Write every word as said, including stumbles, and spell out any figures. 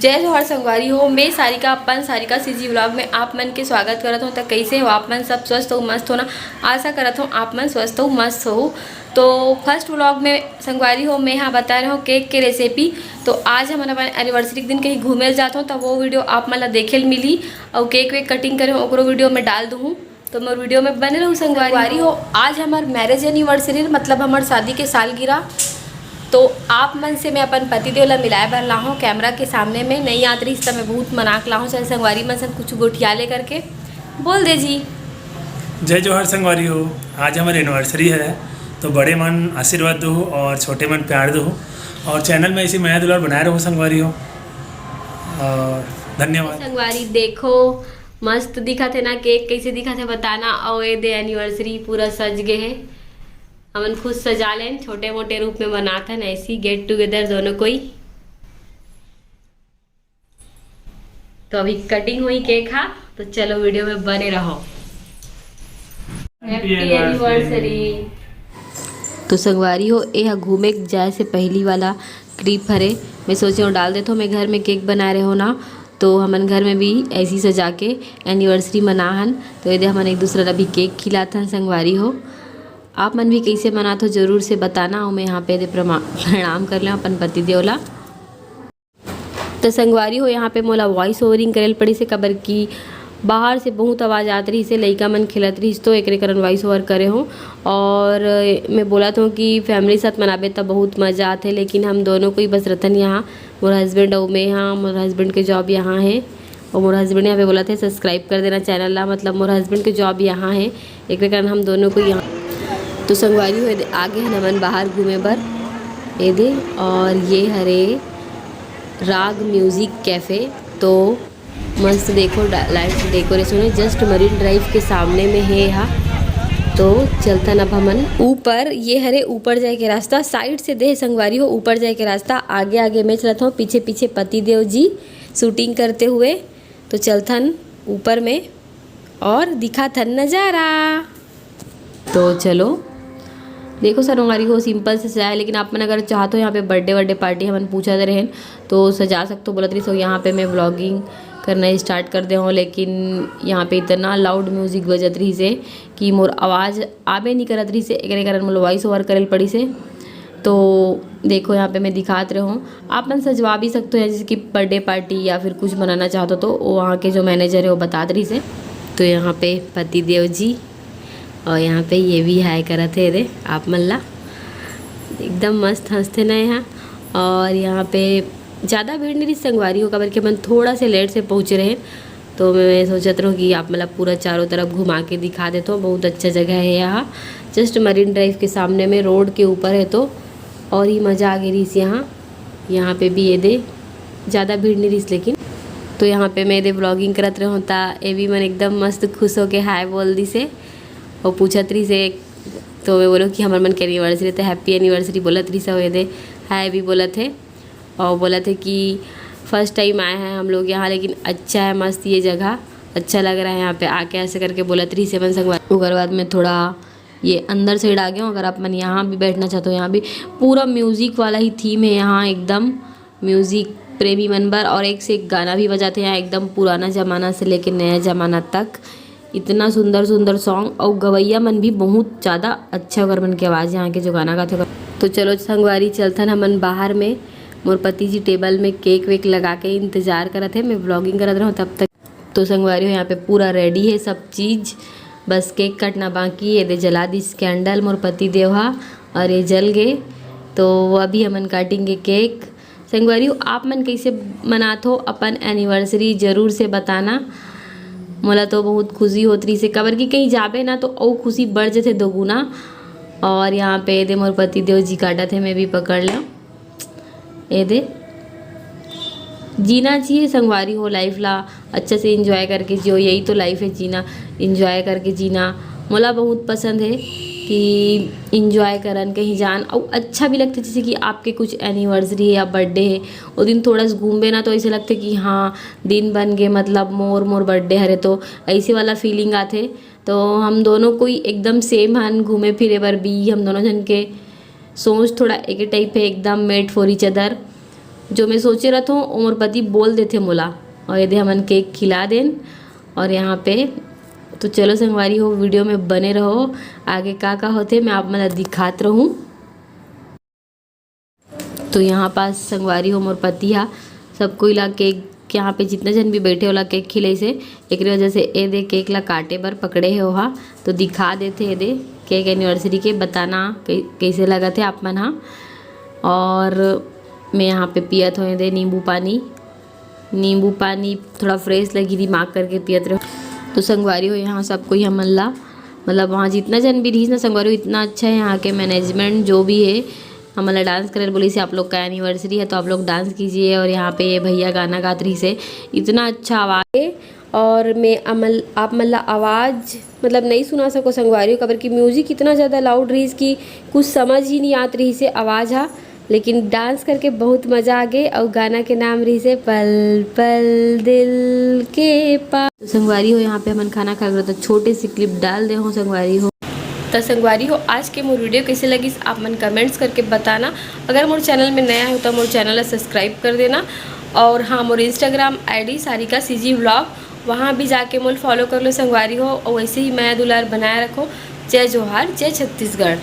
जय जोहार संगवारी हो, मैं सारिका, अपन सारिका सीजी व्लॉग में आप मन के स्वागत करत हूँ। तो कैसे हो आप मन? सब स्वस्थ हो, मस्त हो ना? आशा करत हूँ आप मन स्वस्थ हो, मस्त हो। तो फर्स्ट व्लॉग में संगवारी हो, मैं यहाँ बता रहे हो केक के रेसिपी। तो आज हमन अपन एनिवर्सरी के दिन कहीं घूमे जात हो, तो वो वीडियो आप मन ला देखे ल मिली। और केक वेक कटिंग करे हो, ओकरो वीडियो में डाल दूँ, तो मोर वीडियो में बने रहू संगवारी हो। आज हमार मैरिज एनिवर्सरी, मतलब हमार शादी के सालगिरह। तो आप मन से मैं अपन पतिदेव ला मिलाए बर लाहूँ कैमरा के सामने में। नहीं आत रहिस त मैं बहुत मना के लाहूँ, चल संगवारी मन से कुछ गोठिया ले करके बोल दे जी। जय जोहार संगवारी हो, आज हमार एनिवर्सरी है, तो बड़े मन आशीर्वाद दो और छोटे मन प्यार दो, और चैनल में ऐसी मया दुलार बनाए रहो संगवारी हो, और धन्यवाद। संगवारी देखो, मस्त दिखत है ना केक, कैसे दिखत है बताना। और ये दे एनिवर्सरी पूरा सज गए है, हमन खुद सजा लेन, छोटे मोटे रूप में मनात हन ऐसी गेट टुगेदर दोनों कोई। तो अभी कटिंग हुई केक हा, तो चलो वीडियो में बने रहो। Happy anniversary. तो संगवारी हो, ए ह घूमे जाए से पहली वाला क्लिप हरे। मैं सोचे हूँ डाल देथो, मैं घर में केक बनाए रहे हो ना, तो हमन घर में भी ऐसी सजा के एनिवर्सरी मना हन। तो ये दे हमन एक दूसरा ला भी केक खिलात हन संगवारी हो। आप मन भी कैसे मनात हो जरूर से बताना। और मैं यहाँ पे दे प्रमा-, प्रणाम कर लें अपन पति देव ला। तो संगवारी हो, यहाँ पे मोला वॉइस ओवरिंग करे ल पड़िस हे, काबर कि बाहर से बहुत आवाज़ आत रहिस हे, लइका मन खेलत रहिस, तो एकरे कारण वॉइस ओवर करे हो। और मैं बोलत हूँ कि फैमिली साथ मनाबे त बहुत मज़ा आथे, लेकिन हम दोनों कोई बस रतन यहाँ, मोर हस्बैंड अउ मैं, हाँ, मोर हस्बैंड के जॉब यहाँ है। और मोर हस्बैंड यहाँ पे बोलत हे सब्सक्राइब कर देना चैनल ला, मतलब मोर हस्बैंड के जॉब यहाँ है, एकरे कारण हम दोनों को यहाँ। तो संगवारी हो, आगे हन हमन बाहर घूमे बर, ए दे, और ये हरे राग म्यूजिक कैफे। तो मस्त देखो, लाइट डेकोरेशन है, जस्ट मरीन ड्राइव के सामने में है यहाँ। तो चलथन अब हमन ऊपर, ये हरे ऊपर जाए के रास्ता, साइड से दे संगवारी हो, ऊपर जाए के रास्ता, आगे आगे मैं चलत हूँ, पीछे पीछे पति देव जी शूटिंग करते हुए। तो चलथन ऊपर में और दिखाथन नज़ारा। तो चलो देखो संगवारी हो, सिंपल से सजाए, लेकिन आप मन अगर चाहत हो यहाँ पे बर्थडे वर्डे पार्टी हमन पूछत रहेन तो सजा सकते हो बोलत रहिस हो। यहाँ पे मैं व्लॉगिंग करना स्टार्ट कर दे हूँ, लेकिन यहाँ पे इतना लाउड म्यूजिक बजत रहिस हे कि मोर आवाज़ आबे नहीं करत रहिस हे, एकरे कारण मोला वॉइस ओवर करे ल पड़िस हे। तो देखो यहाँ पे मैं दिखात रहे हूँ, आप मन सजवा भी सकते हो, जैसे कि बर्थडे पार्टी या फिर कुछ मनाना चाहते हो तो वो वहाँ के जो मैनेजर है वो बतात रहिस हे। तो यहाँ पे पति देव जी और यहाँ पे ये भी हाय करत हे रे आप मन ला, एकदम मस्त हंसते ना यहाँ। और यहाँ पे ज़्यादा भीड़ नहीं रही संगवारी हो, काबर कि हमन थोड़ा से लेट से पहुँचे रहे, तो मैं सोचत रहूँ कि आप मतलब पूरा चारों तरफ घुमा के दिखा देता हूँ। बहुत अच्छा जगह है यहाँ, जस्ट मरीन ड्राइव के सामने में रोड के ऊपर है। तो और ही मज़ा आ गई रहीस यहाँ। यहाँ पे भी ये दे ज़्यादा भीड़ नहीं रहीस, लेकिन तो यहाँ पे मैं दे व्लॉगिंग करत रहूँ ता ये भी मन एकदम मस्त खुश होके हाय बोल दिस हे। वो पूछत रहीस हे, तो मैं बोलो कि हमर मन के एनिवर्सरी, तो हैप्पी एनिवर्सरी बोलत रहीस हे। ये दे हाय भी बोलत हे और बोलत हे कि फर्स्ट टाइम आए हैं हम लोग यहाँ, लेकिन अच्छा है, मस्त ये जगह, अच्छा लग रहा है यहाँ पे आके, ऐसे करके बोलत रहीस हे मन संगवारी। ओकर बाद में थोड़ा ये अंदर साइड आ गया हूँ। अगर आप मन यहाँ भी बैठना चाहते हो, यहाँ भी पूरा म्यूजिक वाला ही थीम है यहाँ, एकदम म्यूजिक प्रेमी मन बर। और एक से एक गाना भी बजाते हैं यहाँ, एकदम पुराना ज़माना से लेके नया ज़माना तक। इतना सुंदर सुंदर सॉन्ग और गवैया मन भी बहुत ज़्यादा अच्छा, ओकर मन के आवाज़, यहाँ के जो गाना गाथे ओकर। तो चलो संगवारी, चलथन हमन बाहर में, मोर पति जी टेबल में केक वेक लगा के इंतज़ार करत हे, मैं व्लॉगिंग करत रहूँ तब तक। तो संगवारी हो, यहाँ पे पूरा रेडी है सब चीज़, बस केक कटना बाकी है। ये दे जला दिस कैंडल मोर पति देव हा और ये जल गए। तो अभी हमन काटेंगे केक। संगवारी हो, आप मन कैसे मनात हो अपन एनिवर्सरी, जरूर से बताना। मोला तो बहुत खुशी होत रहीस हे, काबर कि कहीं जाबे ना तो अउ खुशी बढ़ जथे दोगुना। और यहाँ पे ये दे मोर पति देव जी काटत हे, मैं भी पकड़ लें। ये दे जीना चाहिए संगवारी हो, लाइफ ला अच्छा से इंजॉय करके जियो, यही तो लाइफ है जीना, इंजॉय करके जीना। मोला बहुत पसंद है कि इंजॉय करन, कहीं जान, और अच्छा भी लगता है। जैसे कि आपके कुछ एनिवर्सरी है या बर्थडे है, वो दिन थोड़ा सा घूमबे ना तो ऐसे लगते कि हाँ, दिन बन गए, मतलब मोर मोर बर्थडे हरे, तो ऐसे वाला फीलिंग आते। तो हम दोनों कोई एकदम सेम हन, घूमे फिरे बर भी हम दोनों जन के सोच थोड़ा एक टाइप है, एकदम मेड फॉर ईच अदर। जो मैं सोचे रहत हूँ, वो मोर पति बोल देथे मोला, और ये दे हमन केक खिला देन। और यहाँ पे तो चलो संगवारी हो, वीडियो में बने रहो, आगे का का होथे मैं आप मन ला दिखात रहूँ। तो यहाँ पास संगवारी हो, मोर पति हा सब कोई ला केक, यहाँ पे जितना जन भी बैठे, ओला केक खिलाइसे। एकरे वजह से ए दे केक ला काटे बर पकड़े हे ओहा, तो दिखा देथे ए दे केक एनिवर्सरी के। बताना कै-, कैसे लगत हे आप मन हा। और मैं यहाँ पे पियत हों ए दे नींबू पानी। नींबू पानी थोड़ा फ्रेश लगी, दिमाग करके पियत रहो। तो संगवारी हो, यहाँ सब कोई हमन ला, मतलब वहाँ जितना जन भी रहिस ना संगवारी हो, इतना अच्छा है यहाँ के मैनेजमेंट जो भी है। हमन ला डांस करे बोलिस हे, आप लोग का एनिवर्सरी है तो आप लोग डांस कीजिए। और यहाँ पे ये भैया गाना गात रहिस हे, इतना अच्छा आवाज़ है। और मैं अमल आप मन ला आवाज़ मतलब नहीं सुना सको संगवारी हो, काबर कि म्यूजिक इतना ज़्यादा लाउड रहिस कि कुछ समझ ही नहीं आत रहिस हे आवाज़ हा। लेकिन डांस करके बहुत मजा आ गे। और गाना के नाम रहिस हे पल पल दिल के पास। तो संगवारी हो, यहाँ पे हमन खाना खा के तो छोटे सी क्लिप डाल दे हो संगवारी हो। तो संगवारी हो, आज के मोर वीडियो कैसे लगिस आप मन कमेंट्स करके बताना। अगर मोर चैनल में नया हो तो मोर चैनल ला सब्सक्राइब कर देना। और हाँ, मोर Instagram ID Sarika CG vlog, वहाँ भी जाके मोल फॉलो कर लो संगवारी हो। और वैसे ही मया दुलार बनाए रखो। जय जोहार, जय छत्तीसगढ़।